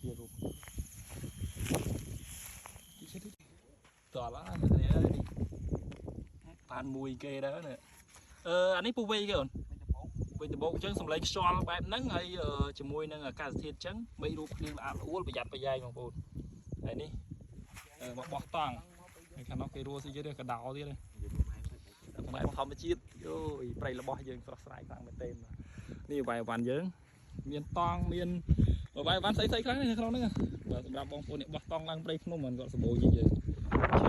ទៀតរូបតោះឡានេះបានមួយគេដែរនេះអានេះពូវៃគេអូនវិញដបោកអញ្ចឹងសំឡេងខ្យល់បែបហ្នឹងហើយជាមួយនឹងអាកាសធាតុអញ្ចឹងមេឃរូបភ្លៀងល្អល្អួលប្រយ័ត្នប្រយែងបងប្អូនហើយនេះមកបោះតង់ហើយខាងនោះគេរស់ស្អីគេកដោទៀតបែបធម្មជាតិអូយព្រៃរបស់យើងស្រស់ស្រាយខ្លាំងមែនទែននេះបាយវ៉ាន់យើងមានតង់មានបាយវ៉ាន់ស្អីស្អីខ្លះនៅក្នុងហ្នឹងបាទសម្រាប់បងប្អូននេះបោះតង់ឡើងព្រៃភ្នំហ្នឹងគាត់សម្បូរជាងយើង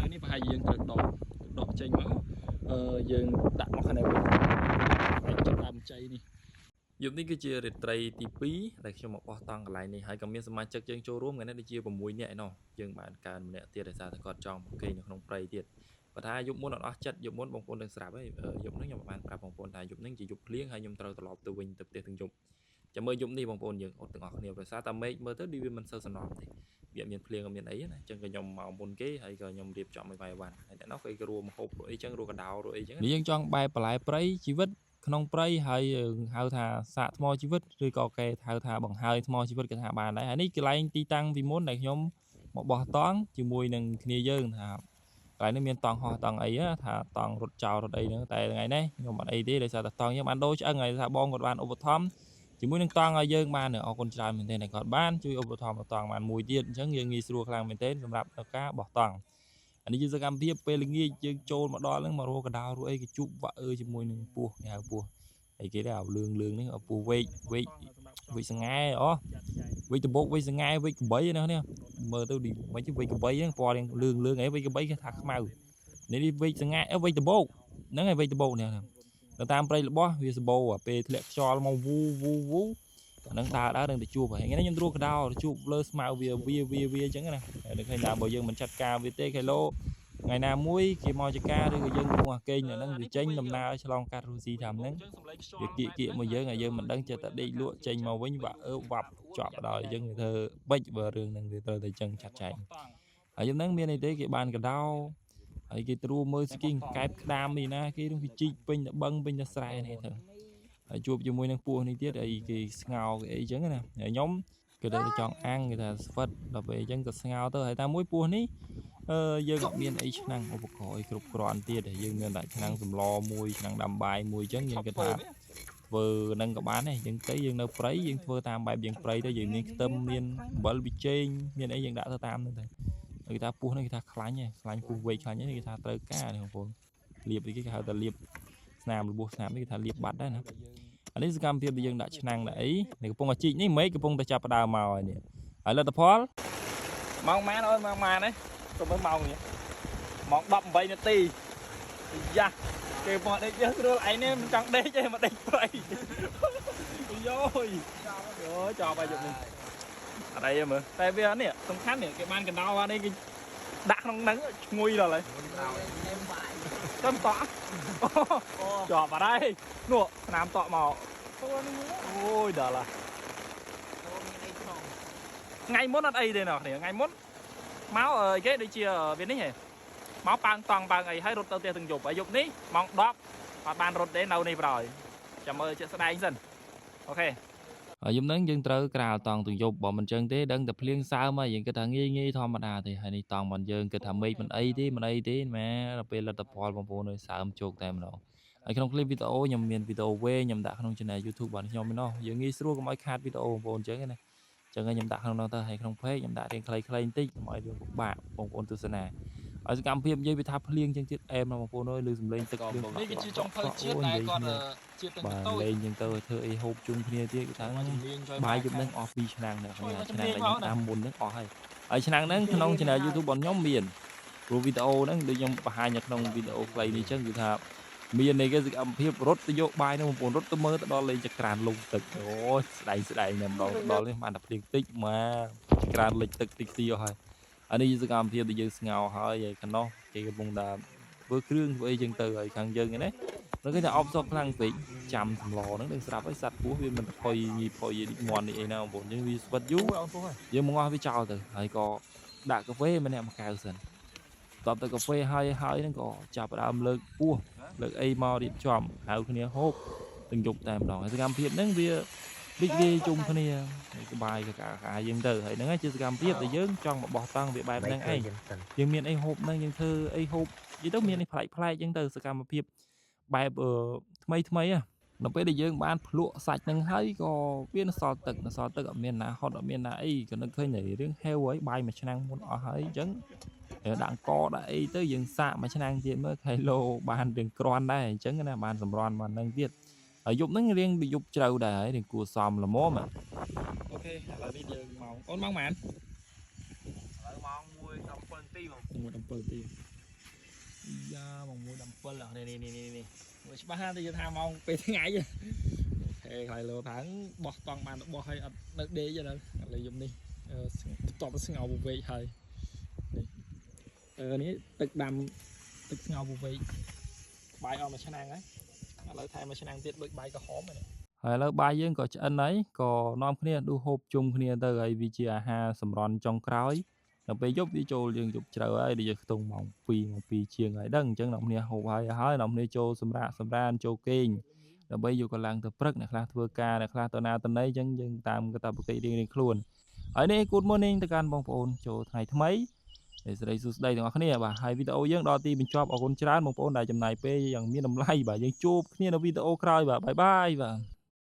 ឈើនេះប្រហែលជាយើងត្រូវដកចេញមកយើងដាក់មកខាងនេះវិញហើយចាប់ដើមជ័យនេះយប់នេះគឺជារាត្រីទី2ដែលខ្ញុំមកបោះតង់កន្លែងនេះហើយក៏មានសមាជិកយើងចូលរួមថ្ងៃនេះដូចជា6នាក់ឯណោះយើងបានកើនម្នាក់ទៀតដោយសារតែគាត់ចង់មកគេងនៅក្នុងព្រៃទៀតបើថាយប់មុនអត់អស់ចិត្តយប់មុនបងប្អូននឹងស្រាប់ហើយយប់នេះខ្ញុំបានប្រាប់បងប្អូនថាយប់នេះជាយប់ភ្លៀងហើយខ្ញុំត្រូវត្រឡប់ទៅវិញទៅផ្ទះទាំងយប់ចាំមើលយប់នេះបងប្អូនយើងអត់ទាំងអស់គ្នាដោយសារតែមេឃមើលទៅដូចវាមិនសូវសំណំទេវាមានភ្លៀងក៏មានអីណាអញ្ចឹងក៏ខ្ញុំមកមុនគេហើយក៏ខ្ញុំរៀបចំឲ្យបាយវ៉ាន់ហើយតែនោះគេក៏រួមហូបអីចឹងរួមកដោរួមអីចឹងនេះយើងចង់បែបបន្លែព្រៃជីវិតក្នុងព្រៃហើយហៅថាសាកថ្មជីវិតឬក៏គេហៅថាបង្ហើយថ្មជីវិតគេថាបានដែរហើយនេះកន្លែងទីតាំងពីមុនដែលខ្ញុំមកបោះតង់ជាមួយនឹងគ្នាយើងថាកន្លែងនេះមានតង់ហោះតង់អីថាតង់រត់ចោលរត់អីហ្នឹងតែថ្ងៃនេះខ្ញុំអត់អីទេដោយសារតែតង់យើងបានដូរឆ្អឹងហើយថាបងគាត់បានឧបត្ថម្ភជាមួយនឹងតង់ឲ្យយើងបានអរគុណច្រើនមែនទែនដែលគាត់បានជួយឧបត្ថម្ភតង់បានមួយទៀតអញ្ចឹងយើងងាយស្រួលខ្លាំងមែនទែនសម្រាប់ការបោះតង់អានេះជាសកម្មភាពពេលល្ងាចយើងចូលមកដល់ហ្នឹងមករកកដោរកអីគេជប់វាក់អើជាមួយនឹងពស់គេហៅពស់អីគេដែរលឿងលឿងនេះពស់វែកវែកវែកសងែអូវែកដបោកវែកសងែវែកកបីណានេះមើលទៅមិនវែកកបីហ្នឹងពណ៌លឿងលឿងអីវែកកបីគេថាខ្មៅនេះវែកសងែវែកដបោកហ្នឹងហើយវែកដបោកនេះនៅតាមព្រៃរបស់វាសម្បូរពេលធ្លាក់ខ្យល់មកវូវូវូអានឹងដើរដើរនឹងទៅជួបហើយថ្ងៃនេះខ្ញុំត្រួតកដោជួបលើស្មៅវាវាវាវាអញ្ចឹងណាហើយឃើញថាបើយើងមិនចាត់ការវាទេគីឡូថ្ងៃណាមួយគេមកចការឬក៏យើងកំពុងអាកេងនៅហ្នឹងវាចេញដំណើរឆ្លងកាត់រុស្ស៊ីតាមហ្នឹងវាគៀកគៀកមកយើងហើយយើងមិនដឹងចិត្តតែដេកលក់ចេញមកវិញបាក់អឺបាប់ជាប់ដល់អញ្ចឹងវាធ្វើបិចបើរឿងហ្នឹងវាត្រូវតែអញ្ចឹងចាត់ចែងហើយហ្នឹងមានអីទេគេបានកដោហើយគេត្រួមើលស្គីងកែបក្តាមនេះណាគេនោះគេជីកពេញតែបឹងពេញតែស្រែនេះទៅហើយជួបជាមួយនឹងពស់នេះទៀតអីគេស្ងោគេអីចឹងណាហើយខ្ញុំគេតែចង់អាំងគេថាស្វិតដល់ពេលអញ្ចឹងក៏ស្ងោទៅហើយតាមមួយពស់នេះយើងអត់មានអីឆ្នាំងឧបករណ៍អីគ្រប់គ្រាន់ទៀតហើយយើងមានតែឆ្នាំងសម្លមួយឆ្នាំងដាំបាយមួយអញ្ចឹងយើងគិតថាធ្វើនឹងក៏បានដែរយើងទៅយើងនៅព្រៃយើងធ្វើតាមបែបយើងព្រៃទៅយើងមានខ្ទឹមមានអំបិលប៊ីចេងមានអីយើងដាក់ទៅតាមហ្នឹងទៅគេថាពស់នេះគេថាខ្លាញ់ហ៎ខ្លាញ់ពស់វែកខ្លាញ់នេះគេថាត្រូវការនេះបងប្អូនលៀបគេហៅថាលៀបស្នាមរបួសស្នាមនេះគេថាលៀបបាត់ដែរណាអានេះសកម្មភាពដែលយើងដាក់ឆ្នាំងដាក់អីនេះកំពុងតែជីកនេះមេឃកំពុងតែចាប់ផ្ដើមមកហើយនេះហើយលទ្ធផលម៉ោងម៉ានអូនម៉ោងម៉ានទេទៅមើលម៉ោងនេះម៉ោង18នាទីយ៉ាគេមកដេកយើងស្រួលឯងនេះមិនចង់ដេកទេមកដេកព្រៃយោយយោចប់ហើយយប់នេះអត់អីទេមើលតែវានេះសំខាន់នេះគេបានកណ្ដោអានេះគេដាក់ក្នុងហ្នឹងឈ្ងុយដល់ហើយទៅតក់ជាប់អត់ហើយនោះស្នាមតក់មកអូយដល់ហើយថ្ងៃមុនអត់អីទេអ្នកគ្នាថ្ងៃមុនមកអីគេដូចជាវានេះហ៎មកប៉ើងតង់ប៉ើងអីហើយរត់ទៅផ្ទះទាំងយប់ហើយយប់នេះម៉ោង10អត់បានរត់ទេនៅនេះប្រហើយចាំមើលជាក់ស្ដែងសិនអូខេហើយយប់ហ្នឹងយើងត្រូវក្រាលតង់ទាំងយប់បើមិនចឹងទេដឹងតែភ្លៀងសើមហើយយើងគិតថាងាយងាយធម្មតាទេហើយនេះតង់របស់យើងគិតថាមេឃមិនអីទេមិនអីទេម៉ែដល់ពេលលទ្ធផលបងប្អូនអើយសើមជោគតែម្ដងហើយក្នុងคลิปវីដេអូខ្ញុំមានវីដេអូវែងខ្ញុំដាក់ក្នុង Channel YouTube របស់ខ្ញុំឯណោះយើងងាយស្រួលកុំឲ្យខាតវីដេអូបងប្អូនចឹងណាចឹងហើយខ្ញុំដាក់ក្នុងនោះទៅហើយក្នុង page ខ្ញុំដាក់រៀងខ្លីៗបន្តិចកុំឲ្យវាពិបាកបងប្អូនទស្សនាហើយសកម្មភាពនិយាយវាថាភ្លៀងចឹងទៀតអែមណាស់បងប្អូនអើយឮសំឡេងទឹកភ្លៀង នេះគឺជាចុងភៅជាតិដែលគាត់ជាតិទាំង បាទ តូច លេងចឹងទៅឲ្យធ្វើអីហូបជុំគ្នាទៀតគេថាបាយយប់ហ្នឹងអស់2ឆ្នាំដែរខ្ញុំឆ្នាំដែលខ្ញុំតាមមុនហ្នឹងអស់ហើយហើយឆ្នាំហ្នឹងក្នុង Channel YouTube របស់ខ្ញុំមានព្រោះវីដេអូហ្នឹងដូចខ្ញុំបង្ហាញនៅក្នុងវីដេអូខ្លីនេះចឹងគឺថាមាននៃគេសកម្មភាពរត់ទៅយកបាយហ្នឹងបងប្អូនរត់ទៅមើលទៅដល់លេងចក្រានលងទឹកអូយស្ដែងស្ដែងតែម្ដងដល់នេះបានតែភ្លៀងតិចមកចក្រានលិចទឹកតិចទីអស់ហើយអានេះសកម្មភាពដែលយើងស្ងោហើយហើយខាងនោះគេកំពុងតែធ្វើគ្រឿងធ្វើអីចឹងទៅហើយខាងយើងហ្នឹងណានៅគេថាអបសក់ខ្លាំងពេកចាំសម្លហ្នឹងដឹងស្រាប់ហើយសត្វពស់វាមិនផុយងាយផុយដូចមន់នេះអីណាបងប្អូនយើងវាស្វិតយូរយើងមកងាស់វាចោលទៅហើយក៏ដាក់កាហ្វេម្នាក់មួយកែវសិនតបទៅកាហ្វេហើយហើយហ្នឹងក៏ចាប់ផ្ដើមលើកពស់លើកអីមករៀបចំហៅគ្នាហូបទាំងយប់តែម្ដងហើយសកម្មភាពហ្នឹងវា រីករាយជុំគ្នាក្បាយកកាកាយើងទៅហើយហ្នឹងជាសកម្មភាពដែលយើងចង់មកបោះតង់វាបែបហ្នឹងឯងយើងមានអីហូបហ្នឹងយើងធ្វើអីហូបនិយាយទៅមានអីប្លែកប្លែកចឹងទៅសកម្មភាពបែបថ្មីថ្មីហ៎ដល់ពេលដែលយើងបានភ្លក់សាច់ហ្នឹងហើយក៏វានៅសល់ទឹកនៅសល់ទឹកអត់មានណាហត់អត់មានណាអីក៏នឹកឃើញតែរឿងហេវហើយបាយមួយឆ្នាំងមុនអស់ហើយអញ្ចឹងដាក់កដាក់អីទៅយើងសាកមួយឆ្នាំងទៀតមើលខៃឡូបានរឿងក្រាន់ដែរអញ្ចឹងណាបានសម្រាន់បានហ្នឹងទៀតហើយយប់ហ្នឹងរៀងយប់ជ្រៅដែរហើយរៀងគួរសមល្មម OK ឥឡូវនេះយើងម៉ោងអូនម៉ោងប៉ុន្មាន ឥឡូវម៉ោង1:17នាទីបង 1:17នាទីយ៉ាម៉ោង1:17នេះនេះនេះនេះមើលច្បាស់ណាស់តែយើងថាម៉ោងពេលថ្ងៃ OK ខ្លាយលោថាងបោះតង់បានទៅបោះឲ្យអត់នៅដេកទេឥឡូវយប់នេះបន្ទាប់ស្ងោពវែកហើយនេះនេះទឹកដាំទឹកស្ងោពវែកបាយអស់មួយឆ្នាំងហើយឥឡូវថែមមួយឆ្នាំងទៀតដូចបាយក្រហមហ្នឹងហើយឥឡូវបាយយើងក៏ឆ្អិនហើយក៏នាំគ្នាដួសហូបជុំគ្នាទៅហើយវាជាអាហារសម្រន់ចុងក្រោយដល់ពេលយប់វាចូលយើងយប់ជ្រៅហើយដូចយើងខ្ទង់ម៉ោង2ម៉ោង2ជាងហើយដឹងអញ្ចឹងនាំគ្នាហូបហើយហើយនាំគ្នាចូលសម្រាកសម្រានចូលគេងដើម្បីយកកម្លាំងទៅព្រឹកអ្នកខ្លះធ្វើការអ្នកខ្លះទៅណាទៅណីអញ្ចឹងយើងតាមកាតព្វកិច្ចរៀងៗខ្លួនហើយនេះ Good morning ទៅកាន់បងប្អូនចូលថ្ងៃថ្មីហើយសិរីសួស្តីទាំងអស់គ្នាបាទហើយវីដេអូយើងដល់ទីបញ្ចប់អរគុណច្រើនបងប្អូនដែលចំណាយពេលយ៉ាងមានតម្លៃបាទយើងជួបគ្នានៅវីដេអូក្រោយបាទ bye bye បាទ។